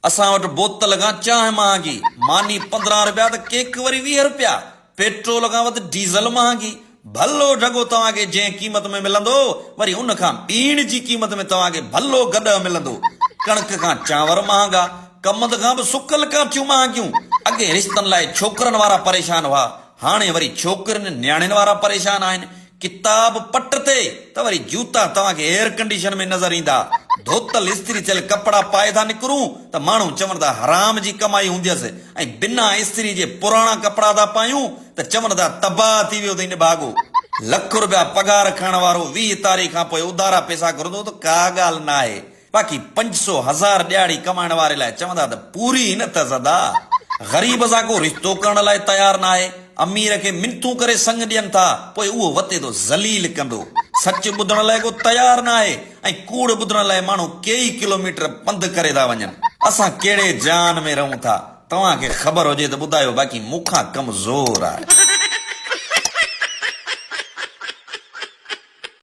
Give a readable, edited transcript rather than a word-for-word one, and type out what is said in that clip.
اسان وٽ بوتل کان چانهه مهانگي، ماني 15 رپيا ته ڪيڪ وري 20 رپيا، پيٽرول کان وڌ ڊيزل مهانگي، ڀلو ڍڳو توهان کي جنهن قيمت ۾ ملندو وري ان کان ٻيڻ جي قيمت ۾ توهان کي ڀلو گڏهه ملندو. ڪڻڪ کان چانور مهانگا، ڪمند کان به سڪل ڪاٺيون مهانگيون. اڳي رشتن لاء ڇوڪرن وارا پريشان هئا، هاڻي وري ڇوڪرين نياڻين وارا پريشان آهن. ڪتاب پٽ تي ته وري جوتا توهان کي ايئر ڪنڊيشن ۾ نظر ايندا. ڌوتل استري ٿيل ڪپڙا پائي ٿا نڪرون ته ماڻهو چون ٿا حرام جي ڪمائي هونديس ۽ بنا استري جي پراڻا ڪپڙا ٿا پايون ته چون ٿا تباهه ٿي ويو اٿئي نڀاڳو. لک روپيا پگهار کڻڻ وارو 20 تاريخ کان پوء اڌارا پئسا گهرندو ته ڪا ڳالهه ناهي. باقي 500 هزار ڏهاڙي ڪمائڻ واري لاء چوندا ته پوري ئي نه اٿس ادا. غريب سان ڪو رشتو ڪرڻ لاء تيار ناهي. امير کي منٿون ڪري سڱ ڏين ٿا، پوء اهو وتي ٿو ذليل ڪندو. سچ ٻڌڻ لاء ڪو تيار ناهي ۽ ڪوڙ ٻڌڻ لاء ماڻهو ڪيئي ڪلوميٽر پنڌ ڪري ٿا وڃن. اسان ڪهڙي جهان ۾ رهون ٿا؟ توهان کي خبر هجي ته ٻڌايو باقي مون کان ڪم زور آهي.